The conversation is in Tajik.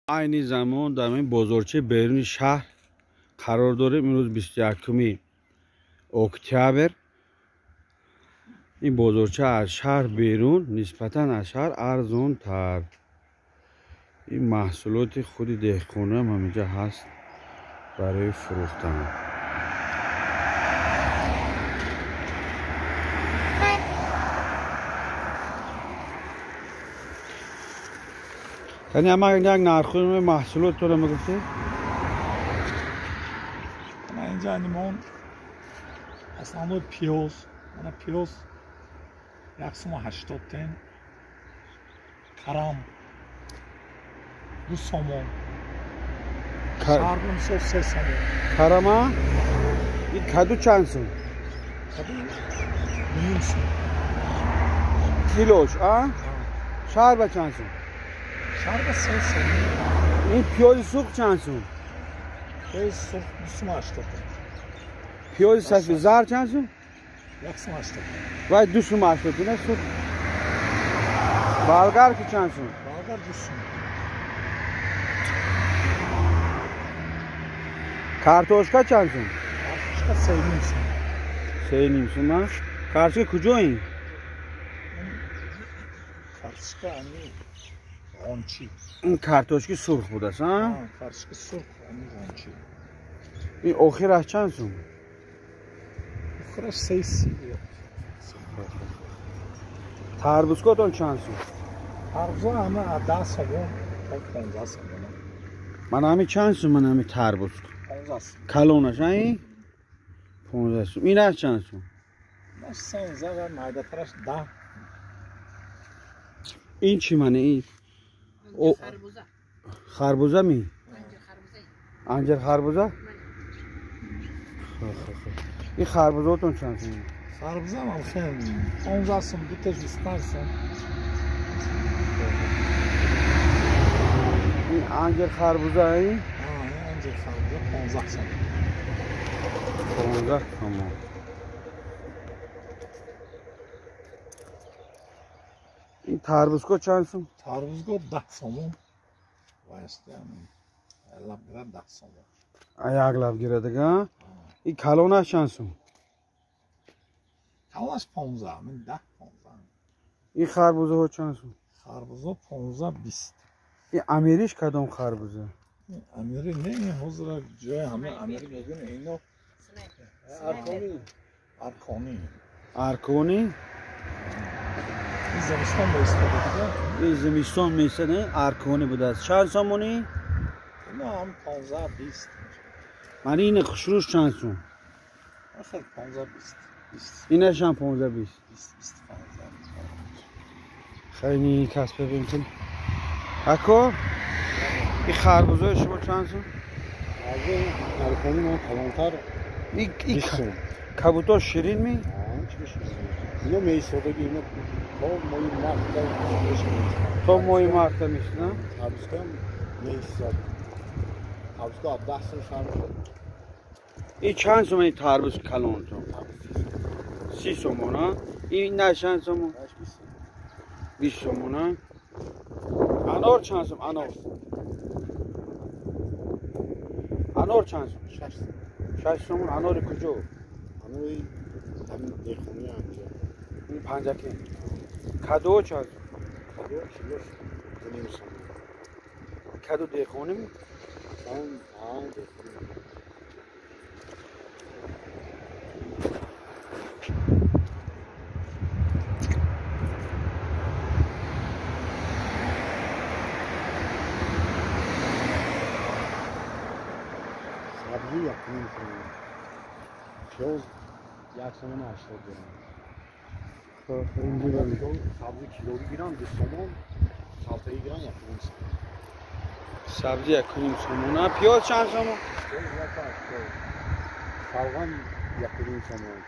Айни замон дар ин бозорчаи беруни шаҳр қарор дорем. Имрӯз 21 октябр. Ин бозорча аз шаҳр берун нисбатан аз шаҳр арзонтар. Ин маҳсулоти худи деҳқониам ҳаминҷа ҳаст барои фурӯхтан. Яъне ама як нархи маҳсулотро мегуфтед? Ана инҷа нимон основной пиёз, ана пиёз 1,80 тен, карам 2 сомон, шарб мисол 3 сомон. Карама? Ин каду чанд сум? Каду 2,5 сум. Килош, а? Шарба чанд сум? Шарба 3 сомон. Ин пиёзи сурх чанд сум? Пиёзи сурх 2,80. Пиёзи сафед зар чанд сум? 1,80. Вай 2,80 не сурх. Болгар ки чанд сум? Болгар 2 сум. Картошка чанд сум? Картошка 3,5 сум. 3,5 сум, а? Картошка куҷоин? Картошка ами ғончӣ. Ин картошки сурх будааст, а? Картошки сурх ами ғончӣ. Ин охираш чанд сум? Охираш 3,30. Тарбузкотон чанд сум? Тарбузо ҳама 10 сомон то 15 сомон. Ман ҳами чанд сум? Ман ҳами тарбуз. 15 сум. Калонаш, а ин? 15 сум. Инаш чанд сум? Инаш 13 ва майдатараш 10. Ин чӣ мане ин? Харбуза. Харбуза ми? Анҷир харбуза. Анҷир харбуза? Хо. Ин харбузотон чанд сум? Харбуза ҳам хеле 15 сум, дуташ 25 сум. Ин анҷир харбуза ин? Ҳа, ин анҷир харбуза 15 сум. 15 сомон. Ин тарбузко чанд сум? Тарбузко 10 сомон. Вайста лаб гирад 10 сомон. Як лаб гирад ага? Ин калонаш чанд сум? Калонаш 15, мин 10 15. Ин харбузаҳо чанд сум? Харбузо 15 20. Ин амириш кадом харбуза? Амири не, ин ҳозира ҷои ҳама амири мегӯянд, ино Аркони. Аркони. Аркони? Ин зимистон меистода дига. Ин зимистон меистода, аркони будааст. Чанд сомонӣ? Ино ҳам 15 20. Ман ин хушрӯш чанд сум? Ахир 15 20. Инаш ҳам 15 20. 20 25. Хеле кас бибинем. Ако ин харбузои шумо чанд сум? Аз ин аркони ман калонтар ин 20 сум. Кабуто ширин ми? Ино меистодаги, ино то моҳи март то моҳи марта мешина? Тарбузкам меистод. Тарбузка 10 сум шар мешад. Ин чанд сум ин тарбуз калонтон? 30 сомон, а? Ин на чанд сомон? 20 сомон, а? Анор чанд сум? Анор. Анор чанд сум? 6 сум. 6 сомон. Анори куҷо? Анори ҳамин деҳқонӣ анҷа. Ин панҷаки. Кадо чанд сум? Кадо килош 2,5 сомон. Кадо деҳқонӣ ми? Ҳа, деҳқонӣ. Сабзӣ 1,5 сомон. Пиёз 1,80 дирам. Сабзӣ килогӣ гирам 2 сомон, салтагӣ гирам 1,5 сомон. Сабзӣ 1,5 сомон. А пиёз чанд сомон? Пиёз 1,80. Шалғам 1,5 сомон.